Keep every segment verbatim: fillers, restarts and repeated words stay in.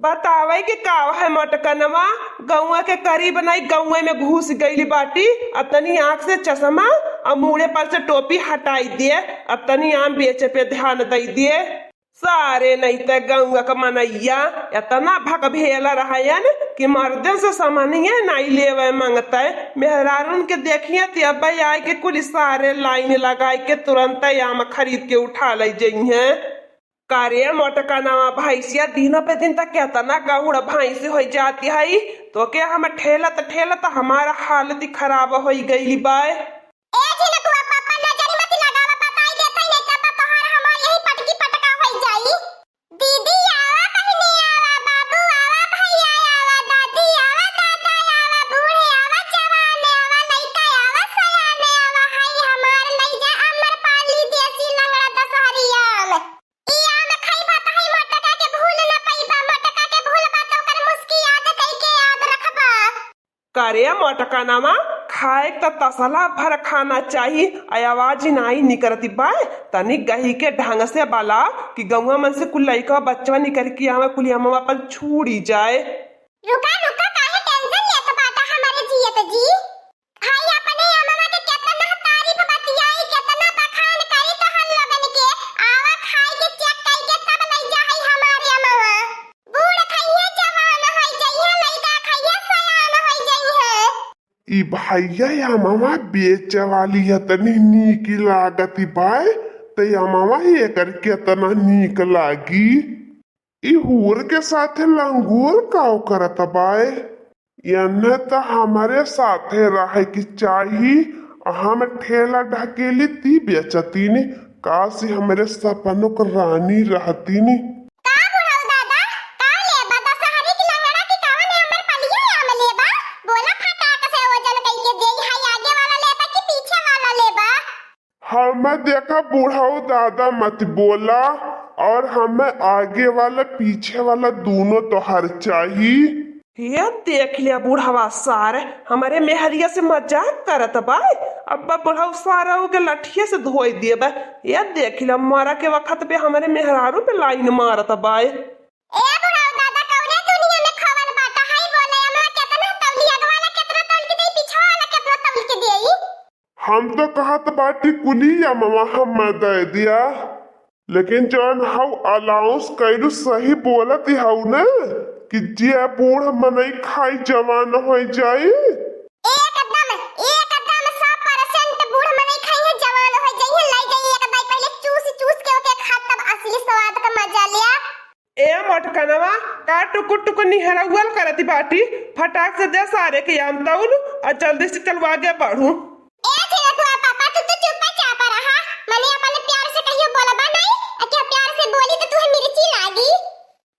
बतावे के का है मोटकनवा, गौवा के करीब नाई गौवे में घुस गइली बाटी। अतनी आँख से चश्मा अउर मूड़े पर से टोपी हटाई दे। अतनी आम बेचे पे ध्यान दई दे। सारे नहीं ते गौवा के मनैया एतना भकभेला रहयन कि मर्दन से समनिये नाई लेवे मंगते। मेहरारून के देखिये ते अब्बे आए के कुल सारे लाइन लगाए के तुरंत आम खरीद के उठा ले जइहें। का रे मोटकनवा भैंसिया, दिनों पे दिन तक केतना गहुड़ भैंसी होइ जाती है। तोके हम ठेलत ठेलत हमार हालत खराब होइ गइली बाय। ए झिनकुआ, पापा नजर मत लगावा, बताई देत हई, नहीं तब तोहार हमार यही पटकी पटका होइ जाई। दीदी आवा, बहिनी आवा, बाबू आवा, भैया आवा, दादी आवा, दादा आवा, बूढ़े आवा, जवान आवा, लइका आवा, सयाने आवा, हई हमार लइजा अमरपाली देसी लंगड़ा दशहरी आम। ई आम खइबा त हई मोटका के भूल न पइबा, मोटका के भूलबा त ओकर मुस्की याद कइके याद रखबा। का रे मोटकनवा, खाए त तसला भर खाना चाही, आ आवाज नाई निकरती बाय। तनी गही के ढंग से बला कि गौवा मन से कुल लइका बच्चवा निकर के आवे, कुल अमवा अपन छूड़ी जाए। रुका, रुका, काहे tension लेत बाटा हमरे जियत जी? हई अपने अमवा के केतना तारीफ बतियाई, केतना बखान करी तोहन लोगन के। आवा खाई के check कई के तब लई जा हई हमारे अमवा। बूढ़ खइहे जवान होई जइहे, लइका खइहे सयान होई जइहे। ई भैया अमवा बेचे वाली एतनी नीक लागत बाय, त अमवा एकर केतना नीक लागी। ई हूर के साथे लंगूर काव करत बाय? एन्हे त हमरे साथे रहे के चाही। हम ठेला ढकेली ती बेचतीनी, काश हमरे सपनों क रानी रहतीनी। का बुढ़ऊ दादा, का लेबा? दशहरी की लंगड़ा की कवन अमरपलिया आम लेबा? बोला फटाक से, ओजन कइके देई, हाई आगे वाला लेबा कि पीछे वाला लेबा? हम देखा बुढ़ऊ दादा मत बोला, और हमें आगे वाला पीछे वाला दोनों तोहर चाही। ये देख लिया बुढ़वा सार, हमरे मेहरिया से मजाक करत बा। अब बुढ़ऊ सार के लठिया से धोई देब। ये देख लिया, मरा के वक्त पे हमरे मेहरारू पे लाइन मारत बा। ए बुढ़ऊ दादा, कौने दुनिया में खवल बाटा? हाई बोले, अमवा केतना तौली, अगवा वाला केतना तौल के देई, पीछवा वाला केतना तौल के देई? हम तो कहत बाटी कुली अमवा हम दे दिया, लेकिन जौन हऊ announce कइलू सही बोलत हऊ न कि जे बूढ़ मनई खाई जवान होइ जाई। एकदम, एकदम सौ percent बूढ़ मनई खाई है, जवान होइ जाई है, लई जाई एक दाई पहले चूस चूस के ओके खा, तब असली स्वाद का मजा लिया। ए मोटकनवा, का टुकुर टुकुर निहरौल करती बाटी? फटाक से दे सारे के आम तौल और जल्दी से चलवा आगे बढ़ू। ए झिनकुआ पापा, तू तो चुप्पे चाप रहा। मने अपन प्यार से कहियो बोलबा नहीं, आ क्या प्यार से बोली तो तुहे मिर्ची लागी।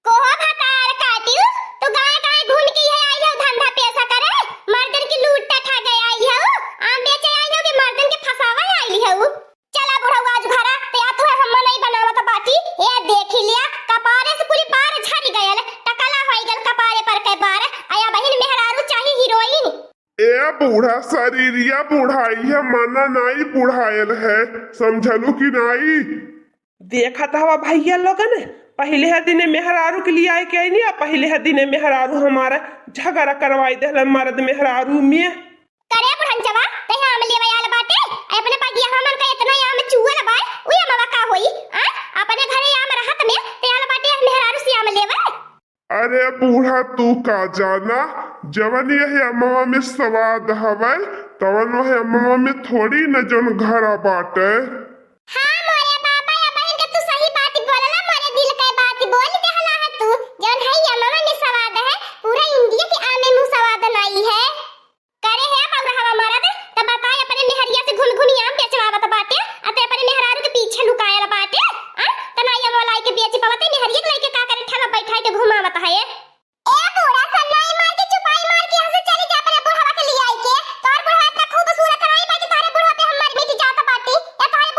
कोहो भतार काटियो, तू गाय गाय घूम के ये आई हो धंधा पैसा करे, मर्दन की लूट ठा गए आई हो, आम बेचे आई हो कि मर्दन के फसावे आई हो। चला बुढ़ऊ आज घरा, ते या तुहे हम मनई बनावत बाटी। ए देखी लिया, कपारे से पूरी बार झरी गयल, टकला होई गल कपारे पर के बार। आया बहिन मेहरारू चाही हीरोइन। ए बूढ़ा, शरीरिया बुढ़ाई है, मना नाई बुढ़ायल है, समझलू कि नाई? देखत हवा भैया लोगन, पहिले ह दिने मेहरारू के लिए आए के आईनी, आ पहिले ह दिने मेहरारू हमारा झगड़ा करवाई देहलन मर्द मेहरारू में। करे बुढ़नचवा, तै आम लेवे आल बाटे, आ अपने बगिया हमन का इतना आम चुअल बाय, उहे अमवा का होई? आ, अपने घरे आम रहत में तै आल बाटे मेहरारू से आम लेवे। अरे बूढ़ा, तू का जाना, जवन यह अमवा में स्वाद हवै, तवन वह अमवा में थोड़ी न जौन घरा बाटे। हाँ मोरे बाबा, या बहिन के तू सही बात बोलला, मोरे दिल के बात बोल देहला है तू। जौन है अमवा में स्वाद है, पूरा इंडिया के आमे में स्वाद नाई है। करे हे बौरहवा मरद, त बताए अपने मेहरिया से घूम घूम आम बेचवावत बाटे, आ ते अपने मेहरारू के पीछे लुकायल बाटे, आ? त ना ये मोलाई के बेच पावत, मेहरिया के लइके का करे, ठेला बैठाई के घुमावत है। ए बूढ़ा, सन्नाई मार के, चुपाई मार के यहाँ से चली जा, अपने बुढ़वा के लिए आई के। तोर बुढ़वा इतना खूबसूरत है, नहीं बाकी तोहरे बुढ़वा पे हम मर मिट जात बाटी, या तोहरे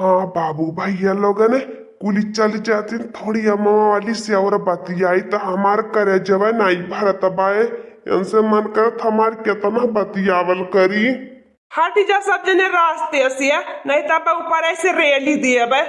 हाँ बाबू भैया लोगन, कुली चल जातिन, थोड़ी अमवा वाली से और बतियाई त हमार करेजवा नाई भरत बाए। इनसे मन करत हमार केतना बतियावल करी। हट जा सब जने रास्ते से, नहीं त अब ऊपर ऐसे रेली देबे।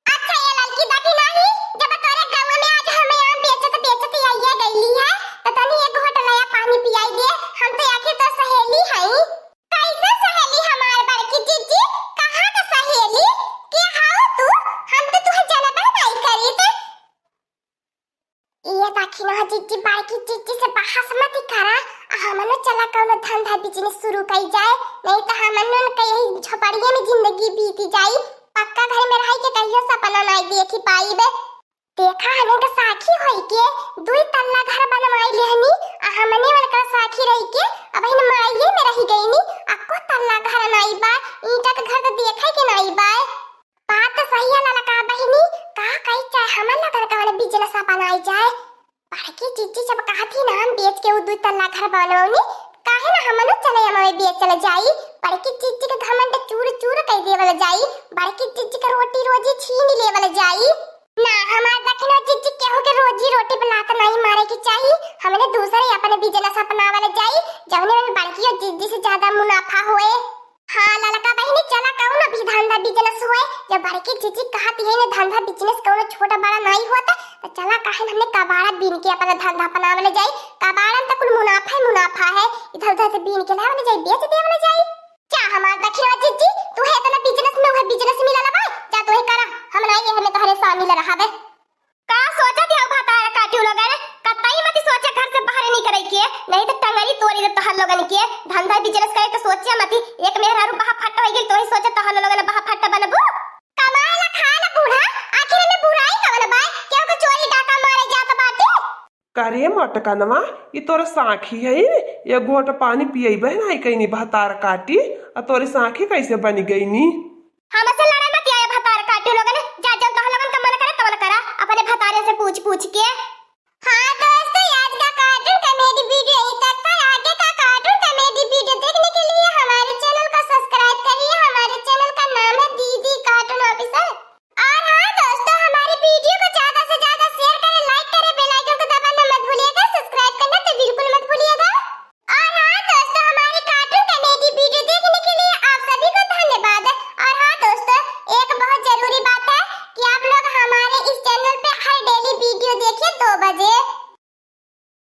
अच्छा ये ललकी दादी नाही, जब तोरे गाँव में आज हम आम बेचत बेचत आइया गईली है, त तनी एक घोट लया पानी पियाई दे। हम तो आखिर तो सहेली हई। कैसे सहेली हमार बड़की जीजी? कहाँ के सहेली? के हाउ तू? हम तो तुहे जानबे नहीं करीत। ये देखी ना जीजी, बड़की जीजी से बहस मत करा। आ हमनो चला कौनो धंधा बिजनेस शुरू कई जाए, नहीं तो हमनो के यही झोपड़िए में जिंदगी बीत जाई। पक्का घर में रह के कहियो सपना नहीं देखी पाईबे। देखा हमें के साखी होई के दुई तल्ला घर बनवाई लेहनी, आ हमने वाला का साखी रही के अब इन माइये में रही गईनी। अक्को तल्ला घर नाई बा, ईंटा के घर तो देखे के नाई बा। बात तो सही है ललका बहिनी, का कही चाहे हमन लोगन कवन बिजनेस बनाई जाए। बड़की जीजी जब कहत ही ना हम बेच के उ दुई तल्ला घर बनवनी, काहे ना हमनो चले अमवे बेचल जाई। बड़की जीजी के घमंड चूर चूर कई देवल जाई, बड़की जीजी के रोटी रोजी छीन लेवल जाई। ना हमार दखिनो जीजी केहू के रोजी रोटी पे लात नहीं मारे के चाही, हमने दूसरे अपने बिजनेस अपनावल जाई, जौने में बड़की और जीजी से ज्यादा मुनाफा होए। हाँ ललका बहिनी, चला कौनो भी धंधा बिजनेस होए, जब बड़की जीजी कहत है ना धंधा बिजनेस कौनो छोटा बड़ा नहीं होता, तो चला काहे न हमने कबाड़ा बीन के अपना धंधा अपनावल जाई। कबाड़न तो कुल मुनाफा ही मुनाफा है, इधर उधर से बीन के लावल जाई, बेच देवल जाई। जा हमार दखिनवा जीजी, तू है इतना बिजनेस में वह बिजनेस मिलल बा, जा तू ही करा, हम नहीं ये हमें तोहरे शामिल रहावे। का सोचत हऊ भतार काटियो लोगन? कतई मत सोचे घर से बाहर निकले के, नहीं तो टंगरी तोड़ी दे तोहर लोगन के। धंधा बिजनेस करे तो सोचे मत, एक मेहरारू बहा फट हो गई, तो ही सोचे तोहर लोगन बहा फट बनबू। कमाए ला खाए ला बूढ़ा, आखिर में बुराई कवन बा? केहू के चोरी डाका मारे जात बाटे? करे मटकनवा, ई तोर साखी है, एक घोट पानी पियई बहनाई कईनी भतार काटी, आ तोरी साखी कैसे बनी गईनी? हमसे लड़े मत आए भतार काटी लोगन, जा जौन तोह लोगन का मन करे तौन करा, अपने भतारे से पूछ पूछ के। हाँ दोस्तों, आज का कार्टून कॉमेडी वीडियो यहीं तक था। आगे का कार्टून कॉमेडी वीडियो देखने के लिए हमारे चैनल को सब्सक्राइब करिए। हमारे चैनल का नाम है दीदी कार्टून ऑफिशियल। और हाँ दोस्तों, हमारे वीडियो को ज्यादा से ज्यादा शेयर करें, लाइक करें, बेल आइकन को दबाना मत भूलिएगा, सब्सक्राइब करना तो बिल्कुल मत भूलिएगा। और हाँ दोस्तों, हमारी कार्टून कॉमेडी वीडियो देखने के लिए आप सभी को धन्यवाद। और हाँ दोस्तों, एक बहुत जरूरी बात है,